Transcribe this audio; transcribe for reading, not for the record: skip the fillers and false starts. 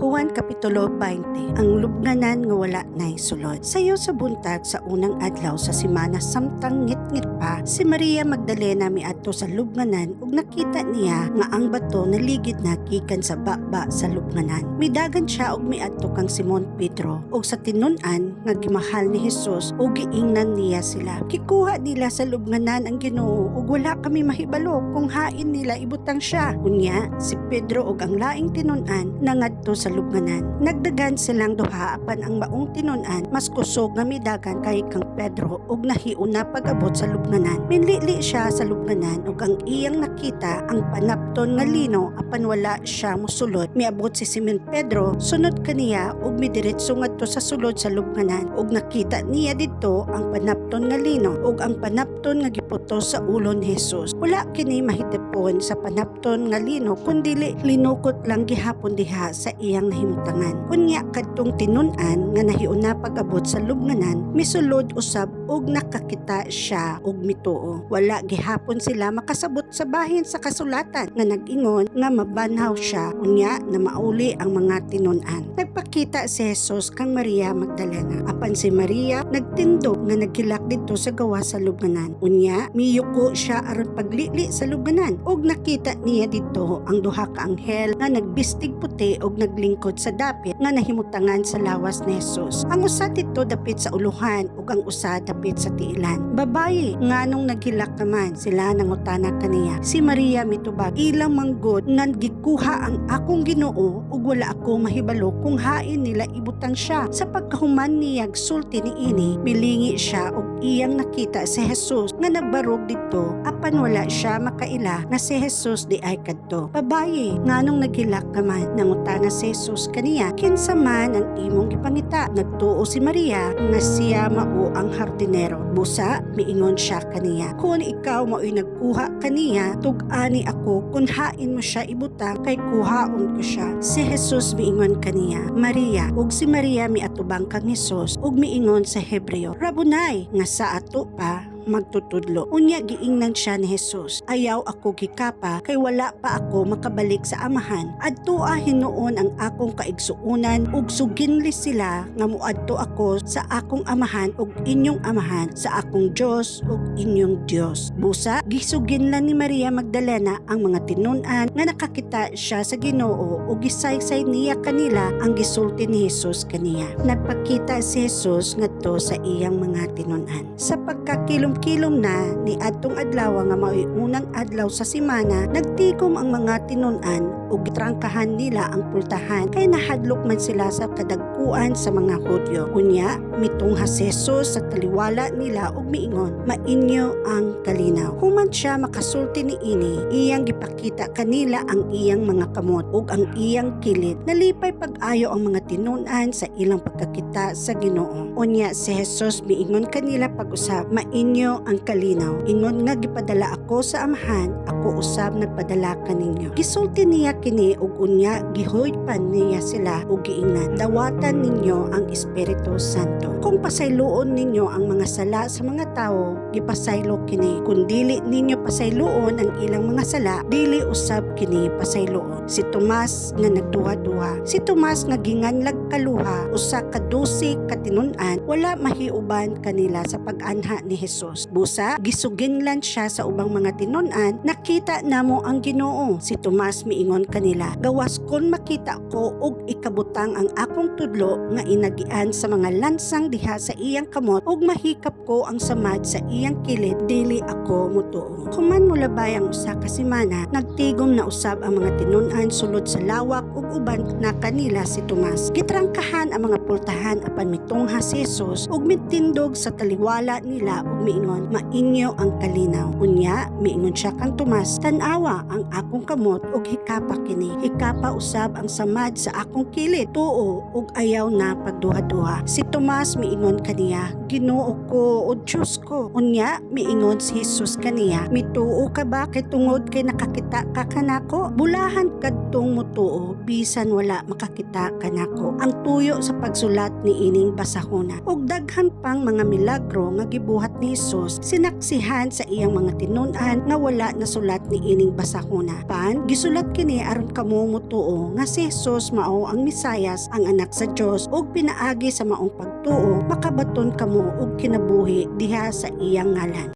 Juan Kapitulo 20. Ang lubnganan nga wala nay sulod. Sayo sa buntag sa unang adlaw sa semana, samtang ngitngit pa, si Maria Magdalena miadto sa lubnganan ug nakita niya nga ang bato naligid na gikan sa baba sa lubnganan. Midagan siya ug miadto kang Simon Pedro ug sa tinun-an nga gimahal ni Jesus ug giingnan niya sila, "Gikuha nila sa lubnganan ang Ginoo ug wala kami mahibalo kung hain nila ibutang siya." Unya si Pedro ug ang laing tinun-an nangadto sa lubnganan. Nagdagan silang duha, apan ang maong tinun-an mas kusog nga midagan kay kang Pedro ug nahiuna pag-abot sa lubnganan. Minlili siya sa lubnganan ug ang iyang nakita ang panapton nga lino, apan wala siya mosulod. Miabot si Simon Pedro sunod kaniya ug midiretso ngadto sa sulod sa lubnganan ug nakita niya didto ang panapton nga lino ug ang panapton nga giputos sa ulo ni Jesus. Wala kini mahitipon sa panapton nga lino kundili linukot lang gihapon diha sa iyang nahimutangan. Unya kadtong tinun-an nga nahiuna pag-abot sa lubnganan misulod usab ug nakakita siya ug mituo. Wala gihapon sila makasabot sa bahin sa kasulatan nga nag-ingon nga mabanhaw siya unya na mauli ang mga tinun-an. Nagpakita si Jesus kang Maria Magdalena. Apan si Maria nagtindog nga naghilak didto sa gawas sa lubnganan. Unya miyuko siya aron paglili sa lubnganan ug nakita niya didto ang duha ka anghel nga nagbistig puti ug naglingkod sa dapit nga nahimutangan sa lawas ni Jesus. Ang usa didto dapit sa uluhan ug ang usa dapit sa tiilan. "Babayi, nganong naghilak ka man?" sila nangutana kaniya. Si Maria mitubag, "Ilang manggod nga gikuha ang akong Ginoo ug wala ako mahibalo kung hain nila ibutang siya." Sa pagkahuman niya sulti niini, milingi siya ug iyang nakita si Jesus nga nagbarog didto, apan wala siya makaila nga si Jesus diay kadto. "Babayi, nganong naghilak ka man?" nangutana si Jesus kaniya. "Kinsa man ang imong gipangita?" Nagtuo si Maria nga siya mao ang hardinero. Busa miingon siya kaniya, "Kung ikaw mao'y nagkuha kaniya, tug-ani ako kung hain mo siya ibutang kay kuhaon ko siya." Si Jesus miingon kaniya, "Maria." Ug si Maria miatubang kang Jesus ug miingon sa Hebreo, "Rabunai," nga sa ato pa magtutudlo. Unya giingnan siya ni Jesus, "Ayaw ako gikapa kay wala pa ako makabalik sa Amahan. Adtoa hinuon ang akong kaigsuonan ug suginli sila nga muadto ako sa akong Amahan ug inyong Amahan, sa akong Dios ug inyong Dios." Busa gisuginlan ni Maria Magdalena ang mga tinun-an nga nakakita siya sa Ginoo ug gisaysay niya kanila ang gisulti ni Jesus kaniya. Nagpakita si Jesus ngadto sa iyang mga tinun-an. Sa pagkakilom-kilom na ni adtong adlaw nga mao'y unang adlaw sa semana, nagtigom ang mga tinun-an ug gitrangkahan nila ang pultahan kay nahadlok man sila sa kadagkuan sa mga Hudyo. Unya mitungha si Jesus sa taliwala nila ug miingon, "Mainyo ang kalinaw." Human siya makasulti niini, iyang gipakita kanila ang iyang mga kamot ug ang iyang kilid. Nalipay pag-ayo ang mga tinun-an sa ilang pagkakita sa Ginoo. Unya si Jesus miingon kanila pag-usab, "Mainyo ang kalinaw. Ingon nga gipadala ako sa Amahan, ako usab nagpadala kaninyo." Gisulti niya kini ug unya gihuypan niya sila ug giingnan, "Dawatan ninyo ang Espiritu Santo. Kung pasayloon ninyo ang mga sala sa mga tawo, gipasaylo kini. Kung dili ninyo pasayloon ang ilang mga sala, dili usab kini pasayloon." Si Tomas nga nagduha-duha. Si Tomas nga ginganlag Kaluha, usa ka 12 ka tinun-an, wala mahiuban kanila sa pag-anha ni Jesus. Busa gisuginlan siya sa ubang mga tinun-an, "Nakita namo ang Ginoo." Si Tomas miingon kanila, "Gawas kon makita ko og ikabutang ang akong tudlo nga inagian sa mga lansang diha sa iyang kamot ug mahikap ko ang samad sa iyang kilid, dili ako mutuo." Human molabay ang usa ka semana, nagtigom na usab ang mga tinun-an sulod sa lawak ug uban na kanila si Tomas. Gitrangkahan ang mga pultahan, apan mitungha si Jesus ug mitindog sa taliwala nila ug miingon, "Mainyo ang kalinaw." Unya miingon siya kang Tomas, "Tan-awa ang akong kamot ug hikapa kini. Hikapa usab ang samad sa akong kilid. Tuo ug ayaw na pagduha-duha." Si Tomas miingon kaniya, "Ginoo ko o Diyos ko." Unya miingon si Jesus kaniya, "Mituo ka ba kay tungod kay nakakita ka kanako? Bulahan kadtong mutuo bisan bisan wala makakita kanako." Ang tuyo sa pagsulat ni ining basahona. Ug daghan pang mga milagro nga gibuhat ni Hesus sinaksihan sa iyang mga tinun-an nga wala nasulat ni ining basahona. Pan gisulat kini aron kamo motuo nga si Hesus mao ang Mesayas, ang Anak sa Dios, ug pinaagi sa maong pagtuo makabaton kamo og kinabuhi diha sa iyang ngalan.